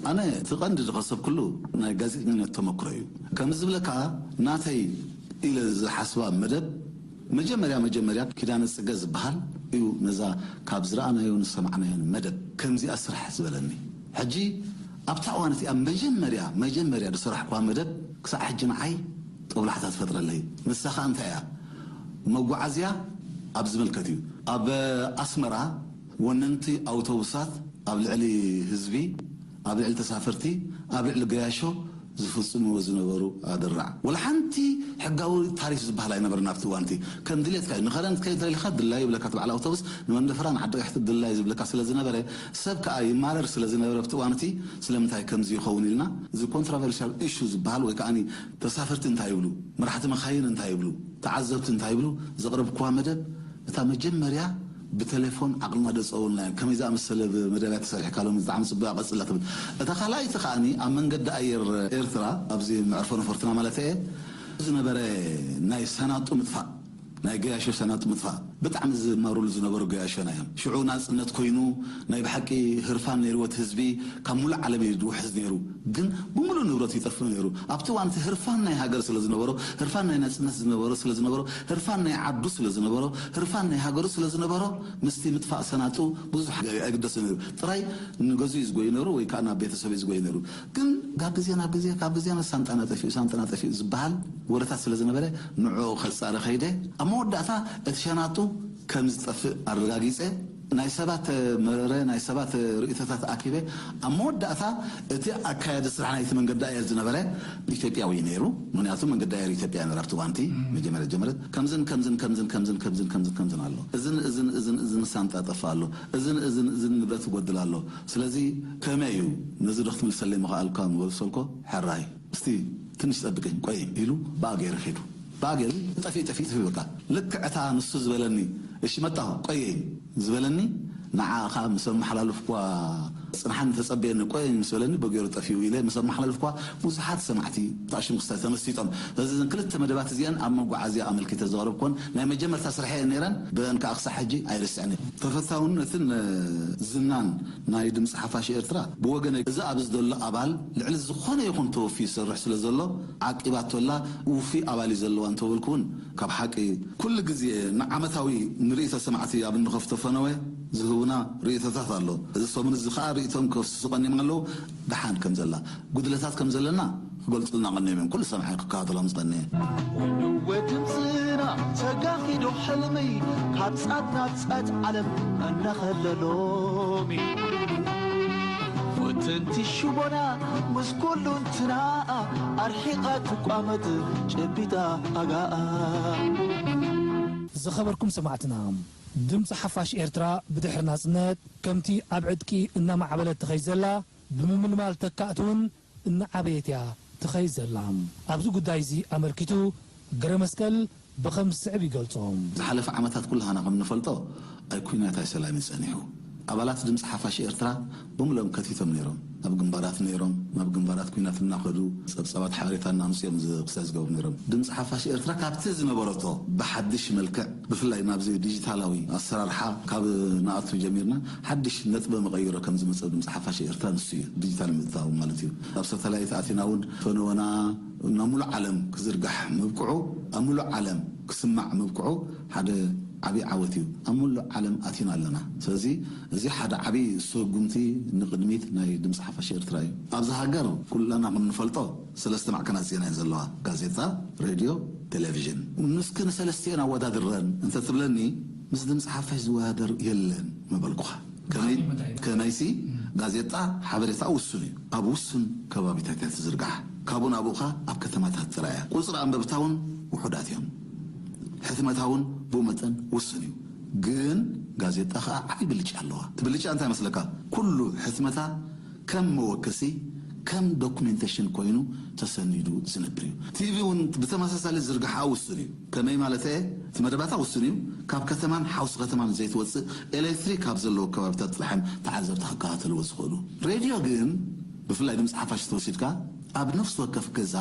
ኣነ እቲ ቀንዲ ዝቐሰብኩሉ ናይ ጋዜጠኝነት ተመኩሮ እዩ። ከምዚ ዝብለካ ናተይ ኢለ ዝሓስባ መደብ መጀመርያ መጀመርያ ኪዳነ ጽገ ዝበሃል እዩ ነዛ ካብ ዝረኣናዮን ዝሰማዕናዮን መደብ ከምዚኣ ስራሕ ዝበለኒ። ሕጂ ኣብታ እዋን እቲኣ መጀመርያ መጀመርያ ዝሰራሕኩዋ መደብ ክሳዕ ሕጂ ንዓይ ጦብላሕታ ትፈጥረለይ። ንሳ ኸኣ እንታይ እያ? መጓዓዝያ ኣብ ዝምልከት እዩ። ኣብ ኣስመራ ወነንቲ ኣውቶቡሳት ኣብ ልዕሊ ህዝቢ፣ ኣብ ልዕሊ ተሳፈርቲ፣ ኣብ ልዕሊ ገያሾ ዝፍጽምዎ ዝነበሩ ኣደራዕ። ወላ ሓንቲ ሕጋዊ ታሪፍ ዝበሃል ኣይነበረን ኣብቲ እዋን እቲ። ከም ድሌትካ እዩ። ንኸረን ክትከይድ ተደሊኻ ድላዩ ይብለካ እቲ በዓል ኣውቶቡስ፣ ንመንደፈራ ንዓዲ ቀይሕቲ ድላዩ ዝብለካ ስለ ዝነበረ፣ ሰብ ከኣ ይማረር ስለ ዝነበረ ኣብቲ እዋን እቲ ስለምንታይ ከምዚ ይኸውን ኢልና እዚ ኮንትራቨርሻል ኢሹ ዝበሃል ወይ ከኣ ተሳፈርቲ እንታይ ይብሉ፣ መራሕቲ መኻይን እንታይ ይብሉ፣ ተዓዘብቲ እንታይ ይብሉ ዘቕረብኩዋ መደብ እታ መጀመርያ ብተሌፎን ዓቕልና ደጸውልና እዮም። ከመይ ዝኣመሰለ መደብ እያ ተሰሪሕካ ሎሚ ብጣዕሚ ጽቡቕ እያ ቀጽላ ትብል። እታ ካልኣይቲ ከኣ ኣብ መንገዲ ኣየር ኤርትራ ኣብዚ መዕርፎ ነፈርትና ማለት እየ ዝነበረ ናይ ሰናጡ ምጥፋእ ናይ ገያሾ ሰናጡ ምጥፋእ ብጣዕሚ ዝማሩሉ ዝነበሩ ገያሾና እዮም። ሽዑ ናጽነት ኮይኑ ናይ ብሓቂ ህርፋን ነይርዎ እቲ ህዝቢ ካብ ሙሉእ ዓለም እዩ ዝውሕዝ ነይሩ። ግን ብምሉእ ንብረቱ ይጠፍእ ነይሩ። ኣብቲ እዋን እቲ ህርፋን ናይ ሃገር ስለ ዝነበሮ፣ ህርፋን ናይ ናጽነት ዝነበሮ ስለ ዝነበሮ፣ ህርፋን ናይ ዓዱ ስለ ዝነበሮ፣ ህርፋን ናይ ሃገሩ ስለ ዝነበሮ ምስቲ ምጥፋእ ሰናጡ ብዙሕ ኣይግደስን ነይሩ። ጥራይ ንገዝኡ እዩ ዝጎዩ ነይሩ ወይ ከዓ ናብ ቤተሰብ እዩ ዝጎዩ ነይሩ። ግን ካብ ግዜ ናብ ግዜ ካብ ግዜ ናብ ሳንጣና ጠፊኡ ሳንጣና ጠፊኡ ዝበሃል ወረታት ስለ ዝነበረ ንዕኡ ከጻረ ከይደ ኣብ መወዳእታ እቲ ሸናጡ ከም ዝጠፍእ ኣረጋጊጸ ናይ ሰባት መረረ ናይ ሰባት ርእይቶታት ኣኪበ ኣብ መወዳእታ እቲ ኣካያዲ ስራሕ ናይቲ መንገዲ ኣየር ዝነበረ ኢትዮጵያዊ እዩ ነይሩ። ምክንያቱ መንገዲ ኣየር ኢትዮጵያ ነራ ኣብቲ እዋንቲ መጀመርያ ጀመረት ከምዝን ከምዝን ከምዝን ከምዝን ከምዝን ከምዝን ከምዝን ኣሎ እዝን እዝን እዝን እዝን ሳንጣ ጠፋ ኣሎ እዝን እዝን እዝን ንብረት ይጎድል ኣሎ። ስለዚ ከመይ እዩ ነዚ ዶ ክትምልሰለይ ምኽኣልካ ምበልሰልኮ ሕራይ እስቲ ትንሽ ጠብቀኝ ቆይ ኢሉ ብኣ ገይረ ሄዱ። ብኣ ገይሩ ጠፊእ ጠፊእ ጠፊእ በቃ ልክዕ እታ ንሱ ዝበለኒ እሺ መጣሁ ቆየኝ ዝበለኒ ንዓኻ ምስ ኣመሓላለፍኳ ጽንሓኒ ተጸበየኒ ቆየኝ ምስ በለኒ በገይሩ ጠፊኡ ኢለ ምስ ኣመሓላለፍኳ ብዙሓት ሰማዕቲ ታሽም ክስታይ ተመሲጦም በዚ ዘን ክልተ መደባት እዚአን ኣብ መጓዓዝያ ኣመልኪተ ዘቕረብኮን ናይ መጀመርታ ስርሐ እየን ነይረን ብአን ከዓ ክሳዕ ሕጂ ኣይርስዕን ተፈታውነትን ዝናን ናይ ድምፂ ሓፋሽ ኤርትራ ብወገነ እዚ ኣብዚ ዘሎ ኣባል ልዕሊ ዝኾነ ይኹን ተወፊ ይሰርሕ ስለ ዘሎ ዓቂባቶላ ውፉይ ኣባል እዩ ዘለዋ እንተበልኩ እውን ካብ ሓቂ ኩሉ ግዜ ንዓመታዊ ንርእይቶ ሰማዕቲ ኣብ እንኸፍቶ ፈነወ ዝህቡና ርእይቶታት ኣሎ። እዚ ሰሙን እዚ ከዓ ርእይቶም ከፍስሱ ቀኒም ኣለዉ። ደሓን ከም ዘላ ጉድለታት ከም ዘለና ክገልጹልና ቀኒዮም እዮም። ኩሉ ሰማዒ ክከታተሎም ዝቐንየ። ወድምፅና ተጋሂዶ ሕልሚ ካብ ፃት ናብ ፃት ዓለም እናኸለሎሚ ፈተንቲ ሽቦና ምስ ኩሉ እንትና ኣርሒቓ ትቋመት ጨቢጣ ኣጋኣ ዝኸበርኩም ሰማዕትና፣ ድምፂ ሓፋሽ ኤርትራ ብድሕሪ ናፅነት ከምቲ ኣብ ዕጥቂ እናማዕበለት ትኸይ ዘላ ብምምልማል ተካእቲ እውን እናዓበየት እያ ትኸይድ ዘላ። ኣብዚ ጉዳይ እዚ ኣመልኪቱ ገረመስቀል ብኸም ዝስዕብ ይገልጾ። ዝሓለፈ ዓመታት ኩላህና ከም ንፈልጦ ኣይ ኩናት ኣይ ሰላም እዩ ጸኒሑ። ኣባላት ድምፂ ሓፋሽ ኤርትራ ብምልኦም ከቲቶም ነይሮም። ኣብ ግንባራት ነይሮም። ናብ ግንባራት ኩናት እናኸዱ ጸብጻባት ሓበሬታ እናምፅኦም እዚ ክሳይ ዝገብሩ ነይሮም። ድምፂ ሓፋሽ ኤርትራ ካብቲ ዝነበረቶ ብሓድሽ መልክዕ ብፍላይ ናብዚ ዲጂታላዊ ኣሰራርሓ ካብ ንኣቱ ጀሚርና ሓድሽ ነጥበ መቐይሮ ከም ዝመፀ ድምፂ ሓፋሽ ኤርትራ ንሱ እዩ። ዲጂታል ምእታው ማለት እዩ። ኣብ ሳተላይት ኣቲና እውን ፈነወና ናብ ሙሉእ ዓለም ክዝርጋሕ ምብቅዑ ኣብ ሙሉእ ዓለም ክስማዕ ምብቅዑ ሓደ ዓብዪ ዓወት እዩ። ኣብ ሙሉእ ዓለም ኣቲና ኣለና። ስለዚ እዚ ሓደ ዓብዪ ስጉምቲ ንቕድሚት ናይ ድምፂ ሓፋሽ ኤርትራ እዩ። ኣብዚ ሃገር ኩላና ከም ንፈልጦ ሰለስተ ማዕከናት ዜና እየን ዘለዋ፣ ጋዜጣ፣ ሬድዮ፣ ቴሌቪዥን። ምስኪ ንሰለስቲኤን ኣወዳድረን እንተትብለኒ ምስ ድምፂ ሓፋሽ ዝወዳደር የለን ምበልኩኻ። ከመይሲ ጋዜጣ ሓበሬታኣ ውሱን እዩ፣ ኣብ ውሱን ከባቢታት እያ ትዝርጋሕ። ካብኡ ናብኡ ኸኣ ኣብ ከተማታት ጥራይ እያ። ቁፅሪ ኣንበብታ እውን ውሑዳት እዮም። ሕትመታ እውን ብኡ መጠን ውሱን እዩ። ግን ጋዜጣ ኸኣ ዓብዪ ብልጫ ኣለዋ። እቲ ብልጫ እንታይ መስለካ? ኩሉ ሕትመታ ከም መወከሲ ከም ዶኩሜንቴሽን ኮይኑ ተሰኒዱ ዝነብር እዩ። ቲቪ እውን ብተመሳሳሊ ዝርግሓ ውሱን እዩ። ከመይ ማለት እየ? እቲ መደባታ ውሱን እዩ። ካብ ከተማን ሓውሲ ከተማን ዘይትወፅእ ኤሌክትሪክ ካብ ዘለዎ ከባቢታት ጥራሕም ተዓዘብቲ ክከታተልዎ ዝኽእሉ። ሬድዮ ግን ብፍላይ ድምፂ ሓፋሽ ተወሲድካ ኣብ ነፍሲ ወከፍ ገዛ፣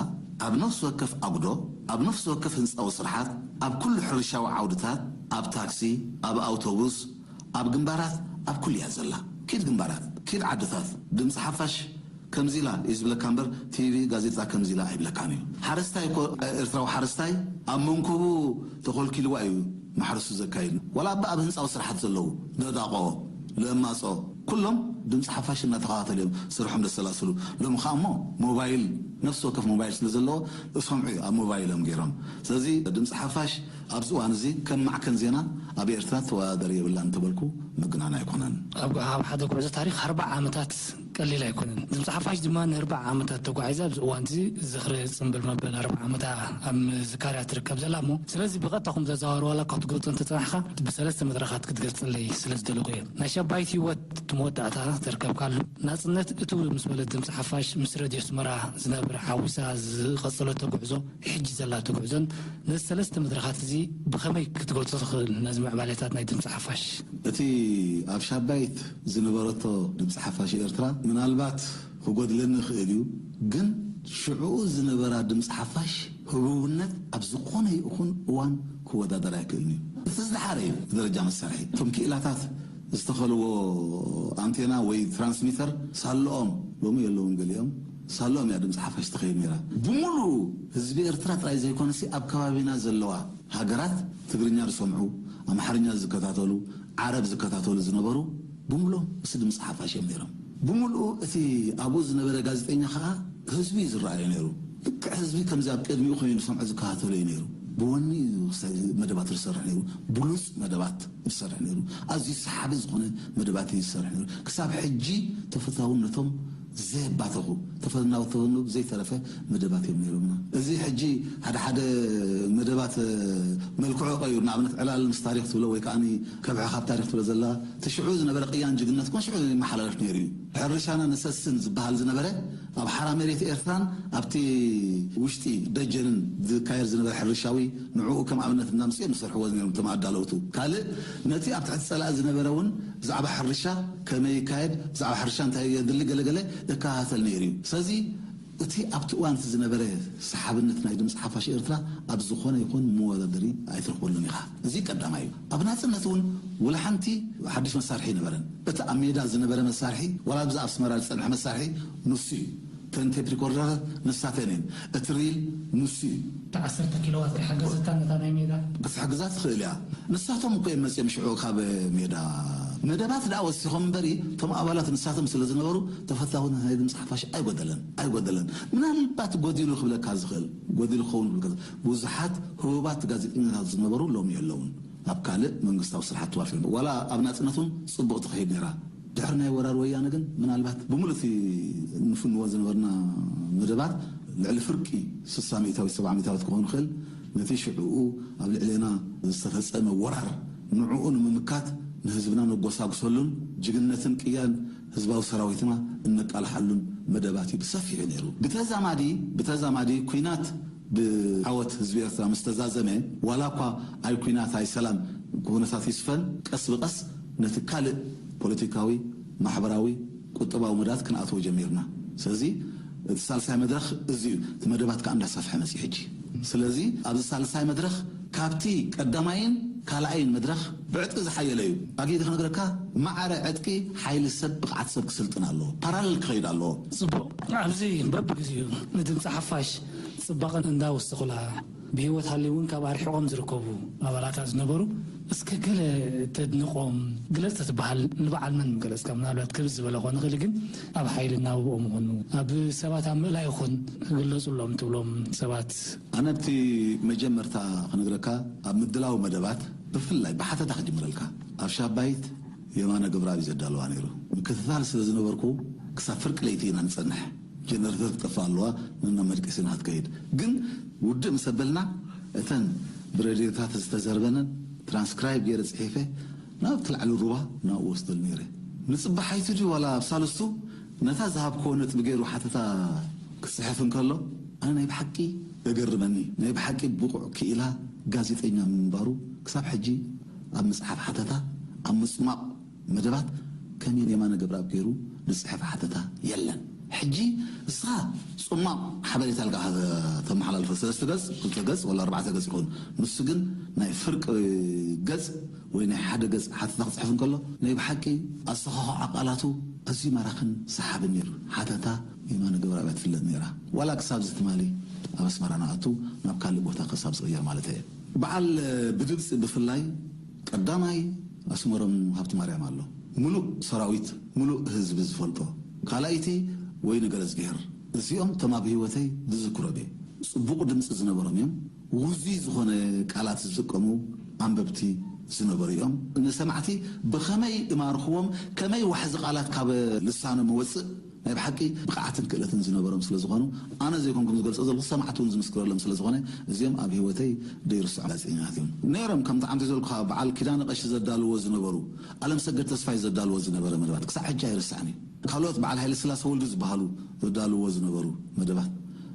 ኣብ ነፍሲ ወከፍ ኣጉዶ፣ ኣብ ነፍሲ ወከፍ ህንፃዊ ስርሓት፣ ኣብ ኩሉ ሕርሻዊ ዓውድታት፣ ኣብ ታክሲ፣ ኣብ ኣውቶቡስ፣ ኣብ ግንባራት ኣብ ኩሉ እያ ዘላ። ኪድ ግንባራት፣ ኪድ ዓድታት፣ ድምፂ ሓፋሽ ከምዚ ኢላ እዩ ዝብለካ እምበር ቲቪ ጋዜጣ ከምዚ ኢላ ኣይብለካን እዩ። ሓረስታይ እኮ ኤርትራዊ ሓረስታይ ኣብ መንኮቡ ተኾልኪልዋ እዩ ማሕረሱ ዘካይድ። ዋላ እባ ኣብ ህንፃዊ ስራሓት ዘለዉ ደዳቆ፣ ለማፆ ኩሎም ድምፂ ሓፋሽ እናተኸታተሉ እዮም ስርሖም ዘሰላስሉ። ሎሚ ከዓ እሞ ሞባይል ነፍሲ ወከፍ ሞባይል ስለ ዘለዎ እሰምዑ እዩ ኣብ ሞባይሎም ገይሮም። ስለዚ ድምፂ ሓፋሽ ኣብዚ እዋን እዚ ከም ማዕከን ዜና ኣብ ኤርትራ ተወዳደሪ የብላን እንተበልኩ ምግናን ኣይኮነን። ኣብ ኣብ ሓደ ጉዕዞ ታሪኽ ኣርባዓ ዓመታት ቀሊል ኣይኮነን። ድምፂ ሓፋሽ ድማ ንኣርባዓ ዓመታት ተጓዒዛ ኣብዚ እዋን እዚ ዝኽሪ ፅምብል መበል ኣርባዓ ዓመታ ኣብ ምዝካር እያ ትርከብ ዘላ እሞ ስለዚ ብቐጥታ ኩም ዘዘዋውር ዋላ ካብ ትገልፆ እንተፀናሕኻ ብሰለስተ መድረኻት ክትገልፅለይ ስለ ዝደለኹ እየ። ናይ ሻባይት ህይወት እቲ መወዳእታ ተርከብካሉ ናፅነት እትው ምስ በለት ድምፂ ሓፋሽ ምስ ረድዮ ኣስመራ ዝነብር ሓዊሳ ዝቐፀለቶ ጉዕዞ ሕጂ ዘላቶ ጉዕዞን ነዚ ሰለስተ መድረኻት እዚ ብኸመይ ክትገልጾ ትኽእል ነዚ ምዕባለታት ናይ ድምፂ ሓፋሽ? እቲ ኣብ ሻባይት ዝነበረቶ ድምፂ ሓፋሽ ኤርትራ ምናልባት ክጎድለኒ ይኽእል እዩ፣ ግን ሽዑኡ ዝነበራ ድምፂ ሓፋሽ ህቡብነት ኣብ ዝኾነ ይኹን እዋን ክወዳደር ኣይክእልን እዩ። እቲ ዝደሓረ እዩ ደረጃ መሳርሒ። እቶም ክኢላታት ዝተኸልዎ ኣንቴና ወይ ትራንስሚተር ሳልኦም ሎሚ የለውን፣ ገሊኦም ሳልኦም እያ ድምፂ ሓፋሽ ትኸይድ ነይራ። ብምሉኡ ህዝቢ ኤርትራ ጥራይ ዘይኮነሲ ኣብ ከባቢና ዘለዋ ሃገራት ትግርኛ ዝሰምዑ፣ ኣምሓርኛ ዝከታተሉ፣ ዓረብ ዝከታተሉ ዝነበሩ ብምሉኦም ምስ ድምፂ ሓፋሽ እዮም ነይሮም። ብምሉኡ እቲ ኣብኡ ዝነበረ ጋዜጠኛ ከዓ ህዝቢ እዩ ዝረኣዮ ነይሩ። ልክዕ ህዝቢ ከምዚ ኣብ ቅድሚኡ ኮይኑ ዝሰምዖ ዝከታተሎ እዩ ነይሩ። ብወኒ እዩ መደባት ዝሰርሕ ነይሩ። ብሉፅ መደባት ይሰርሕ ነይሩ። ኣዝዩ ሰሓቢ ዝኾነ መደባት እዩ ዝሰርሕ ነይሩ። ክሳብ ሕጂ ተፈታውነቶም ዘየባተኹ፣ ተፈናውተኑ ዘይተረፈ መደባት እዮም ነይሮምና። እዚ ሕጂ ሓደ ሓደ መደባት መልክዑ ቀይሩ፣ ንኣብነት ዕላል ምስ ታሪኽ ትብሎ ወይ ከዓ ከብሒ ካብ ታሪኽ ትብሎ ዘላ፣ እቲ ሽዑ ዝነበረ ቅያን ጅግነት ኮን ሽዑ ይመሓላለፍ ነይሩ እዩ። ሕርሻና ንሰስን ዝበሃል ዝነበረ ኣብ ሓራ መሬት ኤርትራን ኣብቲ ውሽጢ ደጀንን ዝካየድ ዝነበረ ሕርሻዊ ንዕኡ ከም ኣብነት እናምፅኡ እዮም ዝሰርሕዎ ነይሮም እቶም ኣዳለውቱ። ካልእ ነቲ ኣብ ትሕቲ ፀላኢ ዝነበረ እውን ብዛዕባ ሕርሻ ከመይ ይካየድ፣ ብዛዕባ ሕርሻ እንታይ የድሊ ገለገለ እከታተል ነይሩ እዩ። ስለዚ እቲ ኣብቲ እዋን እቲ ዝነበረ ሰሓብነት ናይ ድምፂ ሓፋሽ ኤርትራ ኣብ ዝኾነ ይኹን መወዳደሪ ኣይትረኽበሉን ኢኻ። እዚ ቀዳማይ እዩ። ኣብ ናፅነት እውን ወላ ሓንቲ ሓድሽ መሳርሒ ኣይነበረን። እቲ ኣብ ሜዳ ዝነበረ መሳርሒ፣ ዋላ ኣብዚ ኣብ ኣስመራ ዝፀንሐ መሳርሒ ንሱ እዩ። እተን ቴፕ ሪኮርደራት ንሳተን እየን። እቲ ሪል ንሱ እዩ። እቲ ዓሰርተ ኪሎዋት ከይሓገዘታ ነታ ናይ ሜዳ ክትሕግዛ ትኽእል እያ። ንሳቶም እኮ እዮም መፅዮም ሽዑ ካብ ሜዳ። መደባት ደኣ ወሲኾም እምበሪ፣ እቶም ኣባላት ንሳቶም ስለ ዝነበሩ ተፈታውነት ናይ ድምፂ ሓፋሽ ኣይጎደለን፣ ኣይጎደለን። ምናልባት ጎዲሉ ክብለካ ዝኽእል፣ ጎዲሉ ክኸውን ክብለካ ዝኽእል፣ ብዙሓት ህቡባት ጋዜጠኛታት ዝነበሩ ሎሚ የለውን። ኣብ ካልእ መንግስታዊ ስራሕቲ ተዋፊሮም። ዋላ ኣብ ናፅነት እውን ፅቡቕ ትኸይድ ነይራ። ድሕሪ ናይ ወራር ወያነ ግን ምናልባት ብምሉእ እቲ ንፍንዎ ዝነበርና መደባት ልዕሊ ፍርቂ ስሳ ሚእታዊት፣ ሰብዓ ሚእታዊት ክኸውን ይኽእል። ነቲ ሽዕኡ ኣብ ልዕሌና ዝተፈጸመ ወራር ንዕኡ ንምምካት ንህዝብና ነጎሳጉሰሉን ጅግነትን ቅያን ህዝባዊ ሰራዊትና እነቃልሓሉን መደባት እዩ ብሰፊሑ ነይሩ። ብተዛማዲ ብተዛማዲ ኲናት ብዓወት ህዝቢ ኤርትራ ምስ ተዛዘመ፣ ዋላ እኳ ኣይ ኲናት ኣይ ሰላም ኩነታት ይስፈን፣ ቀስ ብቐስ ነቲ ካልእ ፖለቲካዊ፣ ማሕበራዊ፣ ቁጠባዊ መዳት ክንኣትዎ ጀሚርና። ስለዚ እቲ ሳልሳይ መድረኽ እዚ እዩ። እቲ መደባት ከዓ እንዳሰፍሐ መፅዩ ሕጂ። ስለዚ ኣብዚ ሳልሳይ መድረኽ ካብቲ ቀዳማይን ካልኣይን መድረኽ ብዕጥቂ ዝሓየለ እዩ። ኣግይዲ ክነግረካ፣ ማዕረ ዕጥቂ ሓይሊ ሰብ፣ ብቕዓት ሰብ ክስልጥን ኣለዎ። ፓራለል ክኸይድ ኣለዎ። ጽቡቕ። ኣብዚ በብግዜኡ ንድምጺ ሓፋሽ ጽባቐ እንዳወሰኹላ፣ ብህይወት ሃልዩ እውን ካብ ኣርሒቖም ዝርከቡ ኣባላታ ዝነበሩ፣ እስከ ገለ ተድንቖም ግለጽ ተትበሃል፣ ንበዓል መን ምገለጽካ? ምናልባት ክብዝ ዝበለ ክኾን ይኽእል፣ ግን ኣብ ሓይሊ እናውብኦም ይኹኑ፣ ኣብ ሰባት ኣብ ምእላይ ይኹን ክግለጹሎም ትብሎም ሰባት? ኣነ ኣብቲ መጀመርታ ክነግረካ፣ ኣብ ምድላው መደባት ብፍላይ ብሓተታ ክጅምረልካ፣ ኣብ ሻባይት የማነ ገብረኣብ እዩ ዘዳልዋ ነይሩ። ምክትታል ስለ ዝነበርኩ፣ ክሳብ ፍርቂ ለይቲ ኢና ንጸንሕ። ጀነሬተር ትጠፍእ ኣለዋ፣ ንና መድቀሲና ክትከይድ። ግን ውድእ ምስ ኣበልና፣ እተን ብሬድዮታት ዝተዘርበነን ትራንስክራይብ ገይረ ጽሒፈ፣ ናብቲ ላዕሊ ሩባ ናብኡ ወስደሉ ነይረ። ንጽባሓይቱ ድዩ ዋላ ኣብ ሳልስቱ፣ ነታ ዝሃብክዎ ነጥቢ ገይሩ ሓተታ ክጽሕፍ እንከሎ፣ ኣነ ናይ ብሓቂ የገርመኒ። ናይ ብሓቂ ብቑዕ ክኢላ ጋዜጠኛ ምንባሩ ክሳብ ሕጂ ኣብ ምጽሓፍ ሓተታ፣ ኣብ ምጽማቕ መደባት ከም የማነ ገብረኣብ ገይሩ ዝጽሕፍ ሓተታ የለን። ሕጂ ንስኻ ጽማቕ ሓበሬታ ኣልካ ተመሓላልፎ፣ ሰለስተ ገጽ፣ ክልተ ገጽ፣ ወላ ኣርባዕተ ገጽ ይኸውን። ንሱ ግን ናይ ፍርቂ ገጽ ወይ ናይ ሓደ ገጽ ሓተታ ክጽሕፍ እንከሎ፣ ናይ ብሓቂ ኣሰኻኽዓ ቃላቱ ኣዝዩ ማራኽን ሰሓብን ነይሩ። ሓተታ የማነ ገብረኣብ እያ ትፍለጥ ነይራ። ዋላ ክሳብ እዚ ትማሊ ኣብ ኣስመራ ንኣቱ፣ ናብ ካልእ ቦታ ክሳብ ዝቕየር ማለት እየ። በዓል ብግብጺ ብፍላይ ቀዳማይ ኣስመሮም ሃብተማርያም ኣሎ። ምሉእ ሰራዊት፣ ምሉእ ህዝቢ ዝፈልጦ። ካልኣይቲ ወይኒ ገረዝግሄር። እዚኦም እቶም ኣብ ህይወተይ ዝዝክሮም እየ። ጽቡቕ ድምጺ ዝነበሮም እዮም። ውዙይ ዝኾነ ቃላት ዝጥቀሙ ኣንበብቲ ዝነበሩ እዮም። ንሰማዕቲ ብኸመይ እማርኽዎም፣ ከመይ ዋሕዚ ቃላት ካብ ልሳኖም ይወጽእ፣ ናይ ብሓቂ ብቕዓትን ክእለትን ዝነበሮም ስለ ዝኾኑ፣ ኣነ ዘይኮንኩም ዝገልጾ ዘለኹ፣ ሰማዕቲ እውን ዝምስክረሎም ስለ ዝኾነ፣ እዚኦም ኣብ ህይወተይ ደይርስዑ ጋዜጠኛታት እዮም። ነይሮም፣ ከምቲ ዓምቲ ዘልኩኻ፣ በዓል ኪዳነ ቀሺ ዘዳልዎ ዝነበሩ፣ ኣለምሰገድ ተስፋይ ዘዳልዎ ዝነበረ መደባት ክሳዕ ሕጂ ኣይርስዕን እዩ። ካልኦት በዓል ሃይለ ስላሰ ወልዱ ዝበሃሉ ዘዳልዎ ዝነበሩ መደባት፣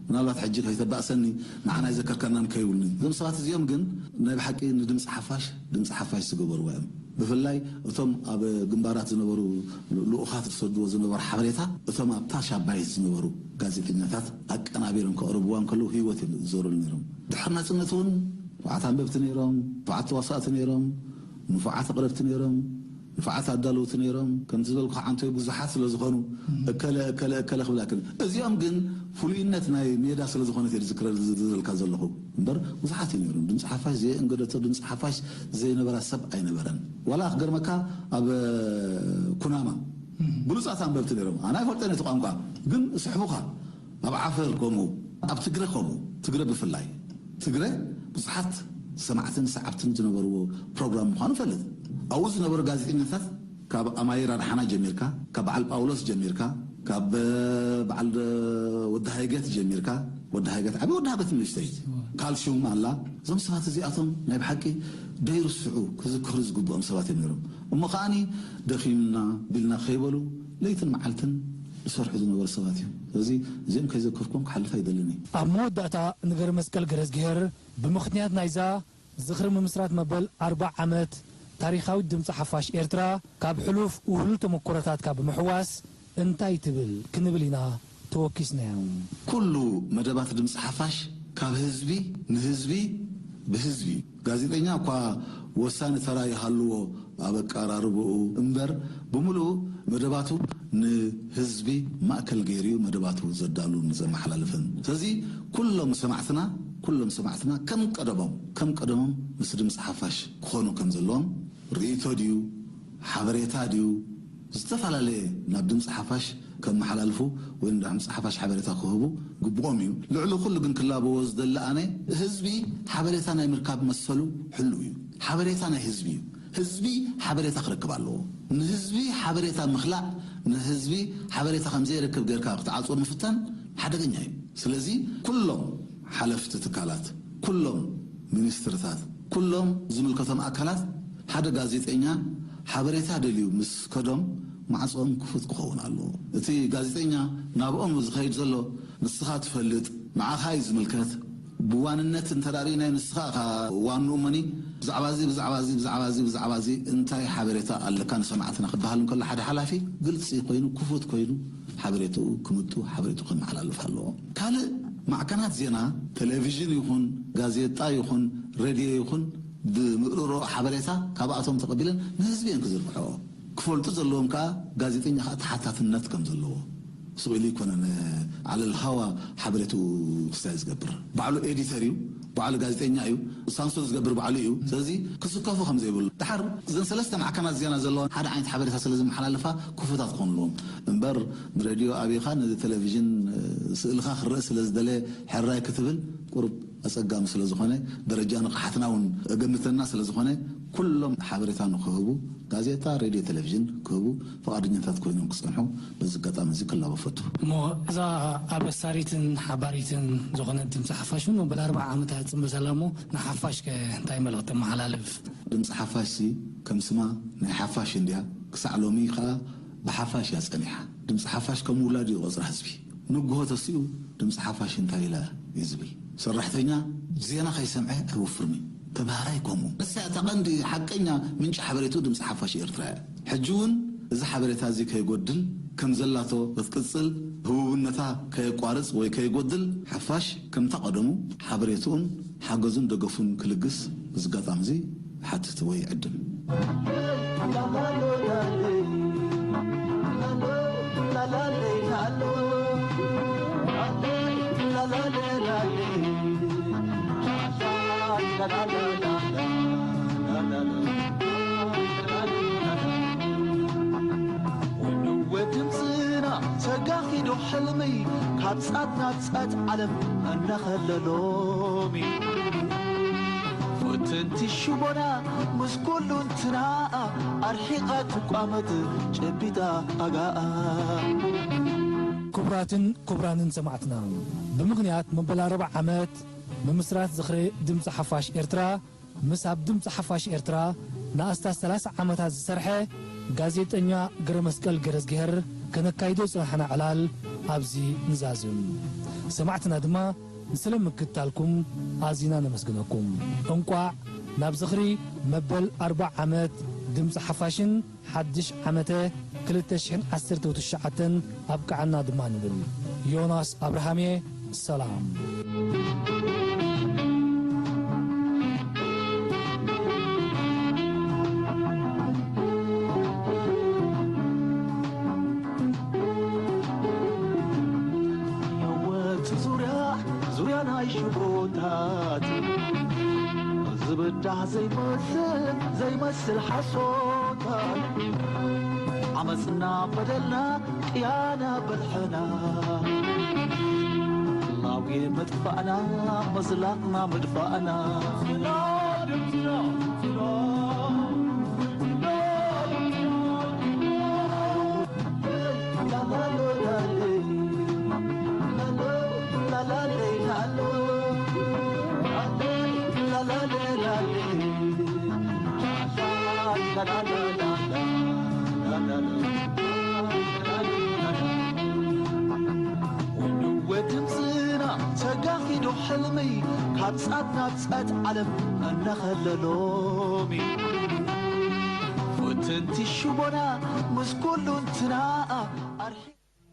ምናልባት ሕጂ ከይተባእሰኒ፣ ንዓና ኣይዘከርካናን ከይብሉኒ። እዞም ሰባት እዚኦም ግን ናይ ብሓቂ ንድምፂ ሓፋሽ፣ ድምፂ ሓፋሽ ዝገበርዎ እዮም። ብፍላይ እቶም ኣብ ግንባራት ዝነበሩ ልኡኻት ዝሰድዎ ዝነበሩ ሓበሬታ፣ እቶም ኣብ ታሽ ኣባይት ዝነበሩ ጋዜጠኛታት ኣቀናቢሮም ከቕርብዋ እንከለዉ ህይወት እዮም ዝዘሩሉ ነይሮም። ድሕሪ ናጽነት እውን ንፉዓት ኣንበብቲ ነይሮም፣ ንፉዓት ተዋሳእቲ ነይሮም፣ ንፉዓት ኣቕረብቲ ነይሮም፣ ንፉዓት ኣዳለውቲ ነይሮም። ከምቲ ዝበልኩ ዓንቶይ ብዙሓት ስለ ዝኾኑ፣ እከለ፣ እከለ፣ እከለ ክብል ኣይክእልን። እዚኦም ግን ፍሉይነት ናይ ሜዳ ስለ ዝኾነት እየ ዝዝክረ ዝዘልካ ዘለኹ። እምበር ብዙሓት እዩ ነይሮም። ድምፂ ሓፋሽ ዘየእንገደቶ፣ ድምፂ ሓፋሽ ዘይነበራ ሰብ ኣይነበረን። ዋላ ክገርመካ፣ ኣብ ኩናማ ብሉጻት ኣንበብቲ ነይሮም። ኣነ ኣይፈልጦን እቲ ቋንቋ፣ ግን ስሕቡኻ። ኣብ ዓፈር ከምኡ፣ ኣብ ትግረ ከምኡ። ትግረ ብፍላይ። ትግረ ብዙሓት ሰማዕትን ሰዓብትን ዝነበርዎ ፕሮግራም ምዃኑ እፈልጥ። ኣብኡ ዝነበሩ ጋዜጠኛታት ካብ ኣማይር ኣድሓና ጀሚርካ፣ ካብ በዓል ጳውሎስ ጀሚርካ፣ ካብ በዓል ወዲ ሃይገት ጀሚርካ፣ ወዲ ሃይገት ዓቢ፣ ወዲ ሃይገት ንእሽተይ፣ ካልሽዩም ኣላ። እዞም ሰባት እዚኣቶም ናይ ብሓቂ ደይርስዑ ክዝከሩ ዝግብኦም ሰባት እዮም ነይሮም። እሞ ከዓኒ ደኺምና ቢልና ከይበሉ ለይትን መዓልትን ዝሰርሑ ዝነበሩ ሰባት እዮም። ስለዚ እዚኦም ከይዘከርኩም ክሓልፍ ኣይደልን እየ። ኣብ መወዳእታ ንገረ መስቀል ገረዝግሄር ብምኽንያት ናይዛ ዝኽሪ ምምስራት መበል ኣርባዓ ዓመት ታሪኻዊት ድምፂ ሓፋሽ ኤርትራ ካብ ሕሉፍ ውህሉል ተመኩሮታትካ ብምሕዋስ እንታይ ትብል ክንብል ኢና ተወኪስናዮም። ኩሉ መደባት ድምፂ ሓፋሽ ካብ ህዝቢ ንህዝቢ ብህዝቢ እዩ። ጋዜጠኛ እኳ ወሳኒ ተራ ይሃልዎ ኣብ ኣቀራርብኡ እምበር፣ ብምሉኡ መደባቱ ንህዝቢ ማእከል ገይሩ እዩ መደባቱ ዘዳሉን ዘመሓላልፍን። ስለዚ ኩሎም ሰማዕትና፣ ኩሎም ሰማዕትና ከም ቀደሞም፣ ከም ቀደሞም ምስ ድምፂ ሓፋሽ ክኾኑ ከም ዘለዎም፣ ርእይቶ ድዩ፣ ሓበሬታ ድዩ፣ ዝተፈላለየ ናብ ድምፂ ሓፋሽ ከመሓላልፉ ወይ ንድምፂ ሓፋሽ ሓበሬታ ክህቡ ግቡኦም እዩ። ልዕሊ ኩሉ ግን ክላበዎ ዝደሊ ኣነ፣ ህዝቢ ሓበሬታ ናይ ምርካብ መሰሉ ሕሉው እዩ። ሓበሬታ ናይ ህዝቢ እዩ። ህዝቢ ሓበሬታ ክረክብ ኣለዎ። ንህዝቢ ሓበሬታ ምኽላእ፣ ንህዝቢ ሓበሬታ ከም ዘይረክብ ጌርካ ክትዓጽዎ ምፍታን ሓደገኛ እዩ። ስለዚ ኩሎም ሓለፍቲ ትካላት፣ ኩሎም ሚኒስትርታት፣ ኩሎም ዝምልከቶም ኣካላት ሓደ ጋዜጠኛ ሓበሬታ ደልዩ ምስ ከዶም ማዕጾኦም ክፉት ክኸውን ኣለዎ። እቲ ጋዜጠኛ ናብኦም ዝኸይድ ዘሎ ንስኻ ትፈልጥ፣ ንዓኻ እዩ ዝምልከት። ብዋንነት እንተ ደኣ ርኢናዮ ንስኻ ኢኻ ዋንኡ እሞኒ፣ ብዛዕባ እዚ፣ ብዛዕባ እዚ፣ ብዛዕባ እዚ፣ ብዛዕባ እዚ እንታይ ሓበሬታ ኣለካ ንሰማዕትና ክበሃል እንከሎ ሓደ ሓላፊ ግልጺ ኮይኑ ክፉት ኮይኑ ሓበሬትኡ ክምጡ፣ ሓበሬትኡ ከመሓላልፍ ኣለዎ። ካልእ ማዕከናት ዜና፣ ቴሌቪዥን ይኹን፣ ጋዜጣ ይኹን፣ ሬድዮ ይኹን፣ ብምእርሮ ሓበሬታ ካብኣቶም ተቐቢለን ንህዝቢ እየን ክዝርግሕኦ። ክፈልጡ ዘለዎም ከኣ ጋዜጠኛ ከኣ ተሓታትነት ከም ዘለዎ። ስቕ ኢሉ ኣይኮነን ዓለል ሃዋ ሓበሬትኡ ክስታይ ዝገብር። ባዕሉ ኤዲተር እዩ፣ ባዕሉ ጋዜጠኛ እዩ፣ ሳንሱር ዝገብር ባዕሉ እዩ። ስለዚ ክስከፉ ከም ዘይብሉ። ደሓር እዘን ሰለስተ ማዕከናት ዜና ዘለዋ ሓደ ዓይነት ሓበሬታ ስለ ዝመሓላለፋ ክፉታት ክኾኑ ኣለዎም። እምበር ንሬድዮ ኣቢኻ ነዚ ቴሌቪዥን ስእልኻ ክረእ ስለ ዝደለ ሕራይ ክትብል ቁሩብ ኣጸጋሚ ስለ ዝኾነ፣ ደረጃ ንቕሓትና እውን እገምተና ስለ ዝኾነ፣ ኩሎም ሓበሬታ ንክህቡ፣ ጋዜጣ፣ ሬድዮ፣ ቴሌቪዥን ክህቡ ፍቓደኛታት ኮይኖም ክጸንሑ በዚ ኣጋጣሚ እዚ ክላቦ ፈቱ። እሞ እዛ ኣበሳሪትን ሓባሪትን ዝኾነት ድምፂ ሓፋሽ እውን መበል ኣርባዓ ዓመታት ጽምብሰላ እሞ ንሓፋሽ ከ እንታይ መልእኽቲ ተመሓላልፍ? ድምፂ ሓፋሽ ሲ ከም ስማ ናይ ሓፋሽ እንድያ፣ ክሳዕ ሎሚ ከኣ ብሓፋሽ እያ ጸኒሓ። ድምፂ ሓፋሽ ከም ውላድ እዩ ቆጽራ ህዝቢ። ንግሆ ተሲኡ ድምፂ ሓፋሽ እንታይ ኢላ እዩ ዝብል። ሰራሕተኛ ዜና ከይሰምዐ ኣይወፍርን እዩ። ተምሃራይ ከምኡ። እሳ እታ ቀንዲ ሓቀኛ ምንጪ ሓበሬትኡ ድምፂ ሓፋሽ ኤርትራ እያ። ሕጂ እውን እዚ ሓበሬታ እዚ ከይጎድል፣ ከም ዘላቶ ክትቅጽል፣ ህቡብነታ ከየቋርጽ ወይ ከይጎድል፣ ሓፋሽ ከምታ ቀደሙ ሓበሬትኡን ሓገዙን ደገፉን ክልግስ እዚ ኣጋጣሚ እዚ ይሓትት ወይ ይዕድም። ወድምፅና ተጋኺዶ ሕልሚ ካብ ጻት ናብ ጻት ዓለም እናኸለሎሚ ፈተንቲ ሽቦና ምስ ኩሉ እንትና ኣርሒቓ ትቋመት ጨቢጣ ኣጋኣ። ክቡራትን ክቡራንን ሰማዕትና፣ ብምኽንያት መበል ኣርብዓ ዓመት ምምስራት ዝኽሪ ድምፂ ሓፋሽ ኤርትራ፣ ምስ ኣብ ድምፂ ሓፋሽ ኤርትራ ንኣስታት ሰላሳ ዓመታት ዝሰርሐ ጋዜጠኛ ገረመስቀል ገረዝግሄር ከነካይዶ ዝጸናሕና ዕላል ኣብዚ ንዛዝም። ሰማዕትና ድማ ንስለ ምክትታልኩም ኣዚና ነመስግነኩም። እንቋዕ ናብ ዝኽሪ መበል ኣርብዓ ዓመት ድምፂ ሓፋሽን ሓድሽ ዓመተ ክልተ ሽሕን ዓሰርተ ትሽዓተን ኣብቅዓና ድማ ንብል። ዮናስ ኣብርሃምየ፣ ሰላም። የወት ዙርያ ዙርያ ናይ ሽቦታት ዝብዳህ ዘይመስል ዘይመስል ሓሶታት ዓመፅና በደልና ቅያና በልሐና ላውጌ መጥፋእና መዝላቕና ምድፋእና ወድምፅና ተጋሂዶ ሕልሚ ካብ ጻት ናብ ጻት ዓለም እናኸለሎሚ ፍትንቲ ሽቦና ምስ ኩሉ እንትናኣ ኣርሒ